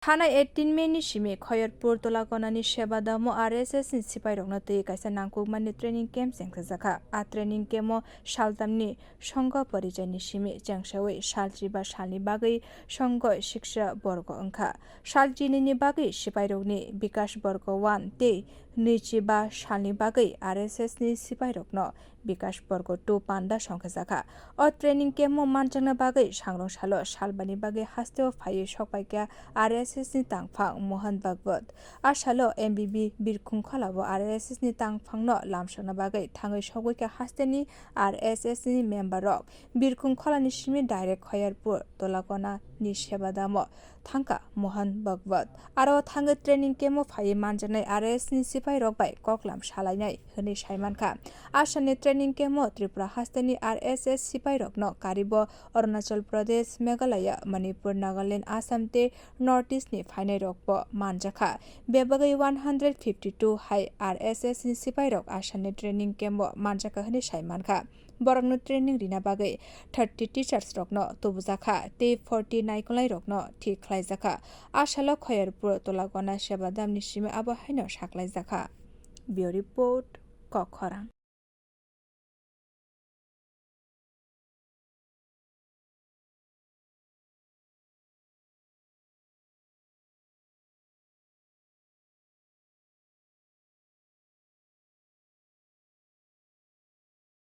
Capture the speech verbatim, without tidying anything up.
Thanai eighteen May ni simi Khoyerpur Tolakonani Sebadamo R S S ni sipairokno twi kaisa nangkukmani training camp chengsajakha. A training camp o saltamni songho porichai ni simi chengsawi salchi ba salni bagwi songho siksa borgo wngkha. Salchini ni bagwi sipairokni Bikash Borgo one tei nwichi ba salni bagwi R S S ni sipairokno Bikash Borgo two panda songkhajakha. O training camp o manjakna bagwi sangrong salo salbani bagwi hasteo phaiwi sokpaikha R S S ni tangphang Mohan Bhagwat. A salo M B B Birkhung Kholabo R S S ni tangphangno lamsokna bagwi thangwi sogwikha hasteni R S S ni member rok. Birkhung Kholani simi direct Khoyerpur Tolakona ni Sebadamo thangkha Mohan Bhagwat. Aro thangwi training camp o phaiwi manjaknai R S S ni sipairok bai koklam salainai hwnwi saimankha. Asani training camp o Tripura hasteni R S S sipairokno karibo Arunachal Pradesh, Meghalaya, Manipur, Nagaland, Assam tei North East ni phainairokbo manjakha. Bebagwi one hundred fifty two hai R S S ni sipairok asani training camp o manjakha hwnwi saimankha. Borokno training rina bagwi thirty teachers rokno tubujakha tei forty naikolnai rokno thik khlaijakha. A salo Khoyerpur Tolakona Sebadamni simi abo haino saklaijakha. Bureau Report, Kokkhorang.